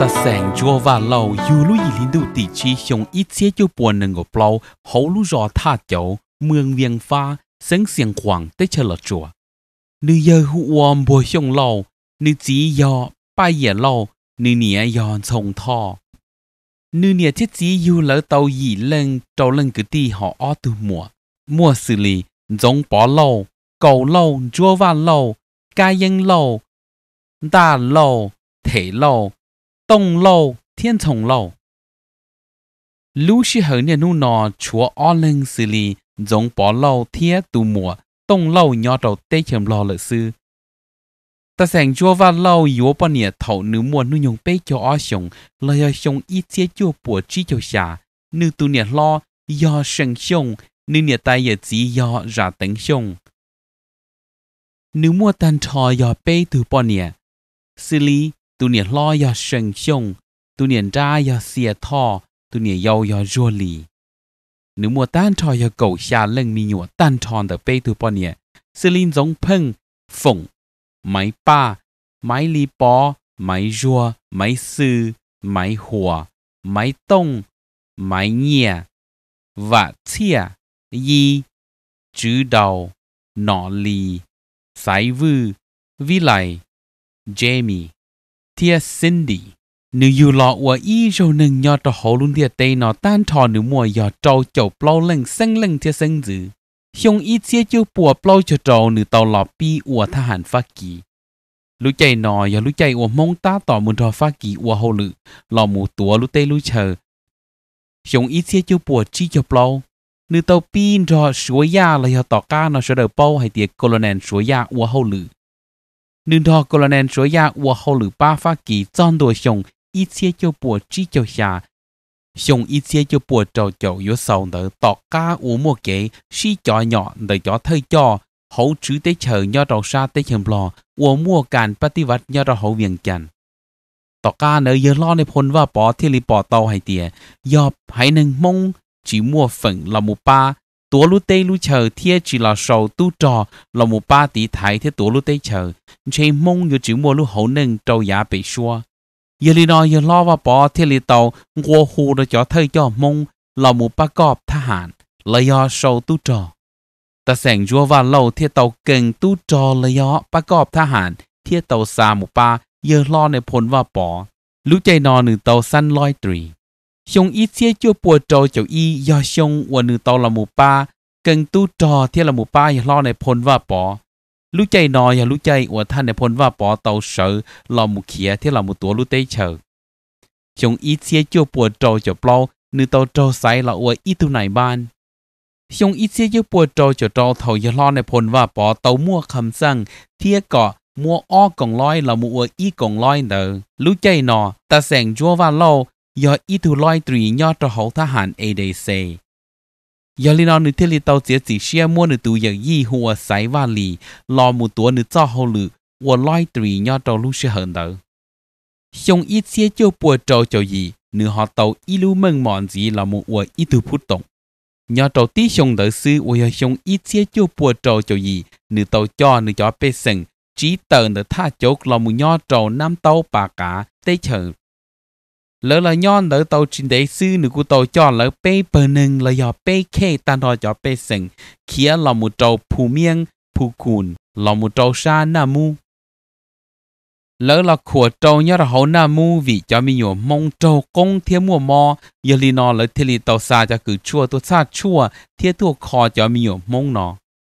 Taj xeem Ntsuab Vaj Lauj yug lub yim hli ntuj tim tsib xyoo ib txhiab cuaj puas nees nkaum plaub hauv lub zos Thaj Cauv, Muas Vias Fab, xeev Xias Khuam, teb chaws Los Tsuas. Nws yawg hu ua Npuag Xyooj Lauj, nws txiv yog Paj Yiam Lauj, nws niam yog Ntxhoo Thoj. Nws niam thiab txiv yug lawv tau yim leej rau leej kwv tij hos ob tug muam, muaj xws li Ntxoov Pov Lauj, Kaus Lauj, Ntsuab Vaj Lauj, Kab Yeeb Lauj, Ntaj Lauj, Them Lauj, Tooj Lauj thiab Ntxhoo Lauj. Lub sij hawm niaj hnub no tshuav ob leeg xws li Ntxoov Pov Lauj thiab tus muam Tooj Lauj nyob rau teb chaws Nplog lawm xwb. Taj xeem Ntsuab Vaj Lauj yuav poj niam thaum nws muaj hnub nyoog peb caug ob xyoos los yog xyoo ib txhiab cuaj puas tsib caug xya. Nws tus niam hlob yog See Xyooj, nws niam tais yawm txiv yog Zam Teev Xyooj. Nws muaj tag nrho yog peb tug poj niam, xws li tus niam hlob yog See Xyooj, tus niam nrab yog Xia Thoj, tus niam yau yog Zuag Lis. Nws muaj tag nrho yog kaum xya leej me nyuam tag nrho ntawm peb tug poj niam, xws li Ntxoov Pheej, Foom, Maiv Paj, Maiv Li Pov, Maiv Zuag, Maiv Xwm, Maiv Huas, Maiv Tooj, Maiv Nyiaj, Vam Txhiaj, Yi, Tswv Daus, Nom Lis, Xaiv Vwj, Vib Lais, Jamie, thiab Cindy. Nws yug los ua ib zaug neeg nyob rau hauv lub ntiaj teb no tag nrho nws muaj yog rau caum plaub leej xeeb leej thiab xeeb ntxwv. Xyoo ib txhiab cuaj puas plaub caug rau nws tau los pib ua thab ham Fab Kis. Lub caij no yog lub caij uas Hmoob tab tom mus nrog Fab Kis ua hauj lwm los mus tuav lub teb lub chaw. Xyoo ib txhiab cuaj puas tsib caug plaub, nws tau pib nrog Suav Yaj los yog tom qab no sawv daws paub hais tias Colonel Suav Yaj ua hauj lwm. Nws nrog Colonel Suav Yaj ua hauj lwm pab Fab Kis txog ntua xyoo ib txhiab cuaj puas tsib caug xya. Xyoo ib txhiab cuaj puas rau caum yuav xaus ntawd tom qab uas muaj kev sib cov nyom ntawm cov thawj coj hauv tswv teb chaws nyob rau sab teb chaws Nplog uas muaj kas pab tib vaj nyob rau hauv Vias Cas. Tom qab ntawd yawg hlob Nais Phoo Vaj Pov thiaj li pom tau hais tias yog haiv neeg Hmoob tsis muaj feem los mus pab tuav lub teb lub chaw thiab tsis los sau tub rog los mus pab tiv thaiv thiab tuav lub teb chaws, ntshe Hmoob yuav tsis muaj lub hauv neej rau yav pem suab. Yog li no yawg hlob Vaj Pov thiaj li tau nqua hu rau cov thawj coj Hmoob los mus pab koj thab ham los yog sau tub rog. Taj xeem Ntsuab Vaj Lauj thiaj tau kees tub rog los yog pab koj thab ham thiab tau xa mus pab yawg hlob Nais Phoo Vaj Pov. Lub caij no nws tau xab loib tris. Xyoo ib txhiab cuaj puas rau caum ib yog xyoo uas nws tau los mus pab kees tub rog thiab los mus pab yawg hlob Nais Phoo Vaj Pov. Lub caij no yog lub caij uas thaj Nais Phoo Vaj Pov tau sawv los mus khiav thiab los mus tuav lub teb chaws. Xyoo ib txhiab cuaj puas rau caum plaub nws tau raug xaiv los ua ib tug nais npab. Xyoo ib txhiab cuaj puas rau caum rau thaum yawg hlob Nais Phoo Vaj Pov tau muaj kham xeej thiab kom muab ob koom loib los mus ua ib koom loib ntawd, lub caij no Taj xeem Ntsuab Vaj Lauj yog ib tug loib tris nyob rau hauv thab ham A D C. Yog li no nws thiaj li tau txiav txim siab muab nws tus yawm yij hu ua Xaiv Vaj Lis los mus tuav nws txoj hauj lwm ua loib tris nyob rau lub sij hawm ntawd. Xyoo ib txhiab cuaj puas rau caum yim nws ho tau ib lub meej mom ntxiv los mus ua ib tug phub toom. Nyob rau tib xyoo ntawd xwb uas yog xyoo ib txhiab cuaj puas rau caum yim nws tau coj nws cov pej xeem tsiv tawm ntawm Thaj Cauv los mus nyob rau Nab Taub Pas Qav teb chaws. Lawv los nyob ntawd tau tsis ntev xwb nws kuj tau coj lawv peb pawg neeg los yog peb khej tag nrho cov pej xeem khiav los mus rau Phu Miab, Phu Khum los mus rau sab Naj Mub. Lawv los khuam rau nyob rau hauv Naj Mub vim cov me nyuam Hmoob raug qoob thiab muaj mob, yog li no lawv thiaj li tau xa cov kws tshuaj tuaj txhaj tshuaj thiab tuaj kho cov me nyuam Hmoob no.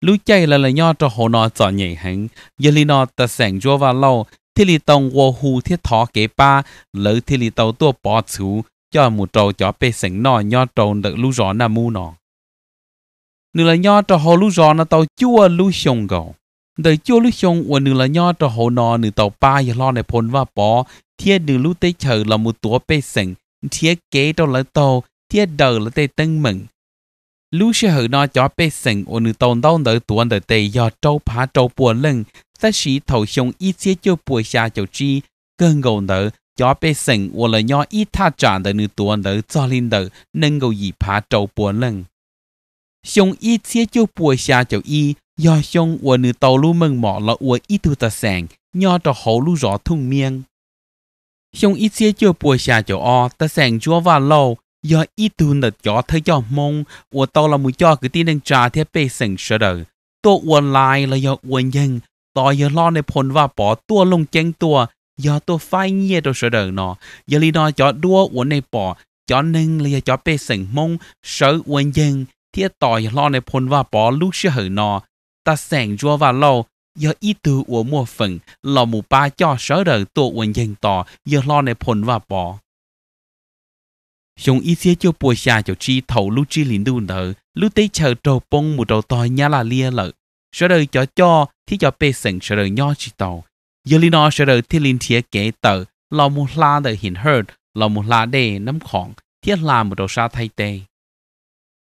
Lub caij lawv los nyob rau hauv no txom nyem heev, yog li no Taj xeem Ntsuab Vaj Lauj thiaj li tau nqua hu thiab thov kev pab, lawv thiaj li tau tuaj pov txhuv coj mus rau cov pej xeem noj nyob rau ntawm lub zos Naj Mub no. Nws los nyob rau hauv lub zos no tau cuaj lub xyoo nkaus. Ntawm cuaj lub xyoo uas nws los nyob rau hauv no nws tau pab yawg hlob Nais Phoo Vaj Pov thiab nws lub teb chaws los mus tuav pej xeem, nrhiav kev rau lawv taug thiab daws lawv tej teeb meem. Lub sij hawm no cov pej xeem uas nws tau ntaub ntawv tuav ntawm tes yog rau phav rau puas leej, tab sis thaum xyoo ib txhiab cuaj puas xya caum tsib, kawg nkaus ntawd cov pej xeem uas los nyob ib thaj tsam ntawm nws tuav ntawd txog li ntawm nees nkaum yim phav rau puas leej. Xyoo ib txhiab cuaj puas xya caum ib yog xyoo uas nws tau lub meej mom los ua ib tug Taj xeem nyob rau hauv lub zos Thooj Miab. Xyoo ib txhiab cuaj puas xya caum ob, Taj Xeem Ntsuab Vaj Lauj yog ib tug ntawm cov thawj coj Hmoob uas tau los mus coj kwv tij neej tsa thiab pej xeem sawv daws tuaj ua laiv los yog ua nceeg tos yawg hlob Nais Phoo Vaj Pov tuaj Looj Ceeb tuaj, yog tuaj faib nyiaj rau sawv daws no. Yog li no cov duab uas nej pom cov neeg los yog cov pej xeem Hmoob sawv ua nceeg thiab tos yawg hlob Nais Phoo Vaj Pov lub sij hawm no, Taj Xeem Ntsuab Vaj Lauj yog ib tug uas muaj feem los mus pab coj sawv daws tuaj ua nceeg tos yawg hlob Nais Phoo Vaj Pov. Xyoo ib txhiab cuaj puas xya caum tsib, thaum lub tsib hlis ntuj ntawd lub teb chaws raug poob mus rau tog Nyab Laj liab lawm, sawv daws cov coj thiab cov pej xeem sawv daws nyob tsis tau. Yog li no sawv daws thiaj li nrhiav kev tawm los mus hla ntawm Him Hawj los mus hla dej Nab Khoom thiab hla mus rau sab Thaib teb.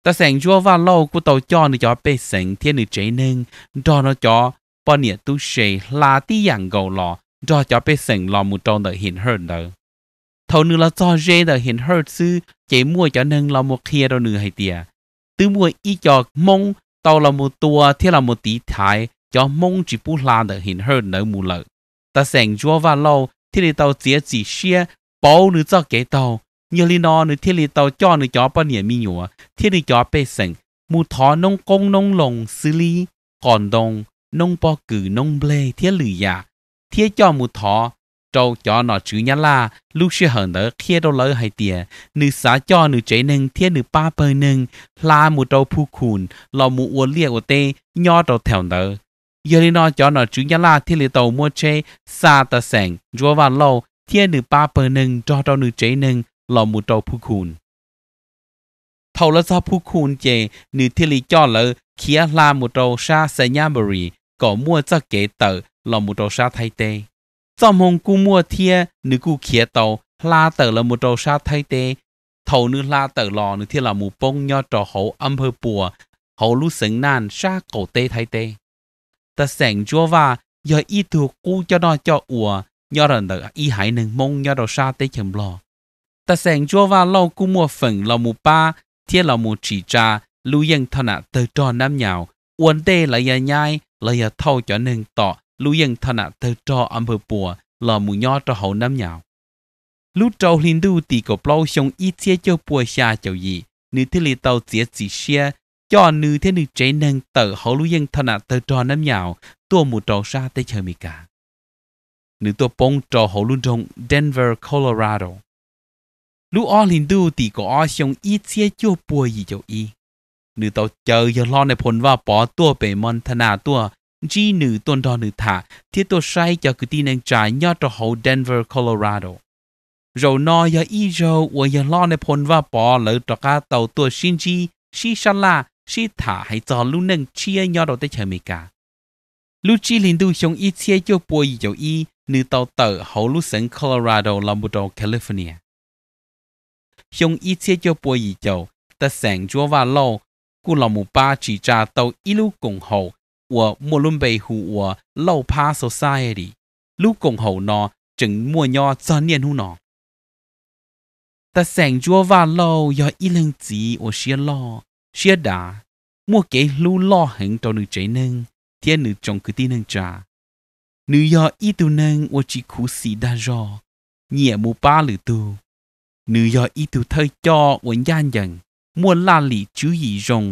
Taj Xeem Ntsuab Vaj Lauj kuj tau coj nws cov pej xeem thiab nws tsev neeg nrog nws cov poj niam tub se hla tib yam nkaus los nrog cov pej xeem los mus rau ntawm Him Hawj ntawd. Thaum nws los txog ze ntawm Him Hawj xwb ces muaj cov neeg los mus qhia rau nws hais tias twb muaj ib co Hmoob tau los mus tua thiab los mus tiv thaiv cov Hmoob tsis pub hla ntawm Him Hawj ntawd mus lawm. Taj Xeem Ntsuab Vaj Lauj thiaj li tau txiav txim siab pauv nws txoj kev taug. Yog li no nws thiaj li tau coj nws cov poj niam me nyuam thiab nws cov pej xeem mus thov noob qoob noob loo xws li qos ntoo, noob pob kws, noob npleg thiab lwm yam, thiab coj mus thov rau cov nom tswv Nyab Laj. Lub sij hawm ntawd qhia rau lawv hais tias nws xav coj nws tsev neeg thiab nws pab pawg neeg hla mus rau Phu Khum los mus ua liaj ua teb nyob rau thaum ntawd. Yog li no cov nom tswv Nyab Laj thiaj li tau muab tsheb xa Taj Xeem Ntsuab Vaj Lauj thiab nws pab pawg neeg nrog rau nws tsev neeg los mus rau Phu Khum. Thaum lawv txog Phu Khum ces nws thiaj li coj lawv khiav hla mus rau sab Xais Nyab Npa Ris kom muaj txoj kev tawm los mus rau sab Thaib teb. Txoj hmoo kuj muaj thiab nws kuj khiav tau hla tawm los mus rau sab Thaib teb. Thaum nws hla tawm los nws thiaj los mus poob nyob rau hauv Am Phawj Puas, hauv lub xeev Naj sab qaum teb Thaib teb. Taj Xeem Ntsuab Vaj yog ib tug qub coj noj coj ua nyob rau ntawm ib haiv neeg Hmoob nyob rau sab teb chaws Nplog. Taj Xeem Ntsuab Vaj Lauj kuj muaj feem los mus pab thiab los mus tsim tsa lub yeej thoj nam tawg rog Nab Nyaus ua ntej lawv yuav nyaib los yog thauj cov neeg tom lub yeej thoj nam tawg rog Am Phawj Puas los mus nyob rau hauv Nab Nyaus. Lub rau hli ntuj tim kaum plaub xyoo ib txhiab cuaj puas xya caum yim, nws thiaj li tau txiav txim siab coj nws thiab nws tsev neeg tawm hauv lub yeej thoj nam tawg rog Nab Nyaus tuaj mus rau sab teb chaws Amelikas. Nws tuaj poob rau hauv lub nroog Denver, Colorado. Lub ob hlis ntuj tim kaum ob xyoo ib txhiab cuaj puas yim caum ib, nws tau caw yawg hlob Nais Phoo Vaj Pov tuaj pem Montana tuaj ntsib nws, tuaj nrog nws tham thiab tuaj saib cov kwv tij neej tsa nyob rau hauv Denver, Colorado. Zaum no yog ib zaug uas yawg hlob Nais Phoo Vaj Pov lawv rov qab tau tuaj sib ntsib, sib sab laj, sib tham hais txog lub neej tshiab nyob rau teb chaws Amelikas. Lub tsib hlis ntuj xyoo ib txhiab cuaj puas yim caum ib, nws tau tawm hauv lub xeev Colorado los mus rau California. Xyoo ib txhiab cuaj puas yim caum, Taj Xeem Ntsuab Vaj Lauj kuj los mus pab tsim tsa tau ib lub koom haum uas muaj lub npe hu ua Lauj Phab Society. Lub koom haum no tseem muaj nyob txog niaj hnub no. Taj Xeem Ntsuab Vaj Lauj yog ib leeg txiv uas siab loj, siab dav, muaj kev hlub loj heev rau nws tsev neeg thiab nws tsoom kwv tij neej tsa. Nws yog ib tug neeg uas tsis khuv xim dag zog, nyiam mus pab lwm tug. Nws yog ib tug thawj coj uas ncaj ncees, muaj laj lim tswv yim zoo.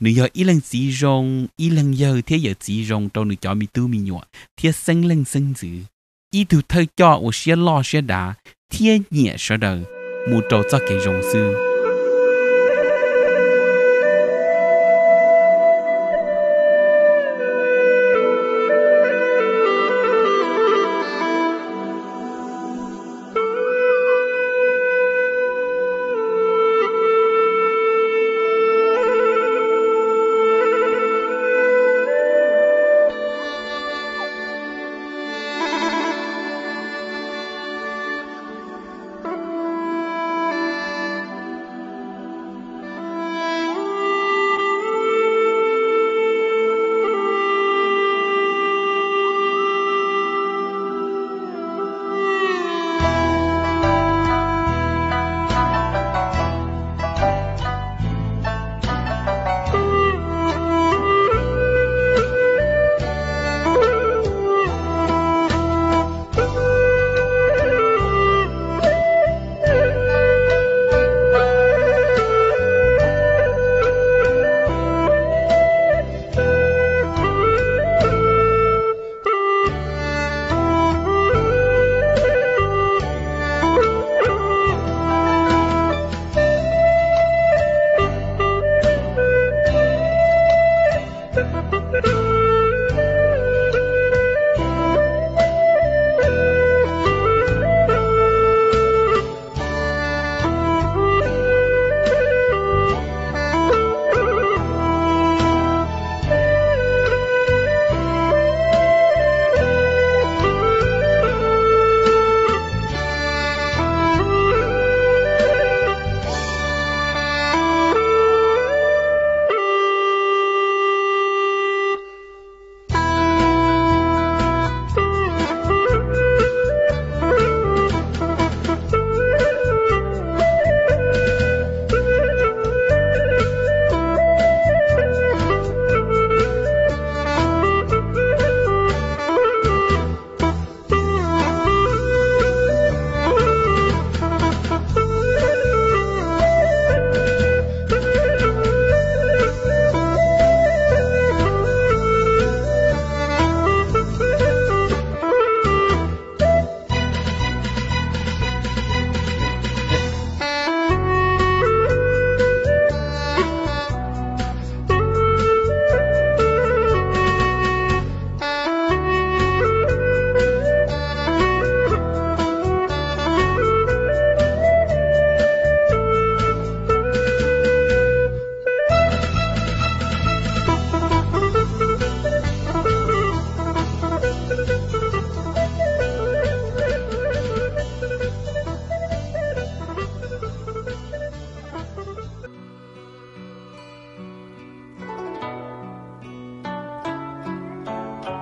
Nws yog ib leej txiv zoo, ib leeg yawg thiab yawm txiv zoo rau nws cov me tub me nyuam thiab xeeb leej xeeb ntxwv, ib tug thawj coj uas siab loj siab dav thiab nyiam sawv daws mus rau txoj kev zoo xwb.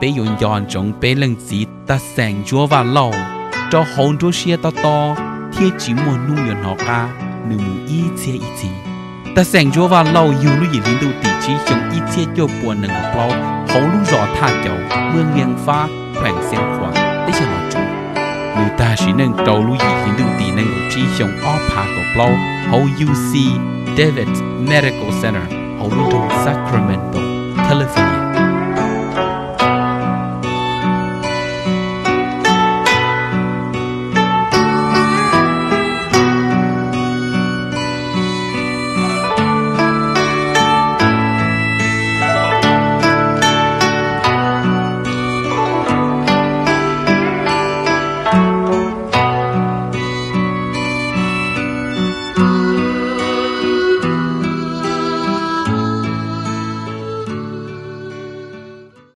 Peb yuav nco ntsoov peb leej txiv Taj Xeem Ntsuab Vaj Lauj rau hauv nruab siab tob tob thiab tsis muaj hnub yuav hnov qab nws mus ib txhiab ib txhis. Taj Xeem Ntsuab Vaj Lauj yug lub yim hli ntuj tim tsib xyoo ib txhiab cuaj puas nees nkaum plaub hauv lub zos Thaj Caum, muaj Liaj Fab, kheem Xeev Khuam, teb chaws Los Tsuas. Nws tag sim neej rau lub yim hli ntuj tim nees nkaum tsib xyoo ob phav kaum plaub hauv U C Davis Medical Center hauv lub nroog Sacramento, California.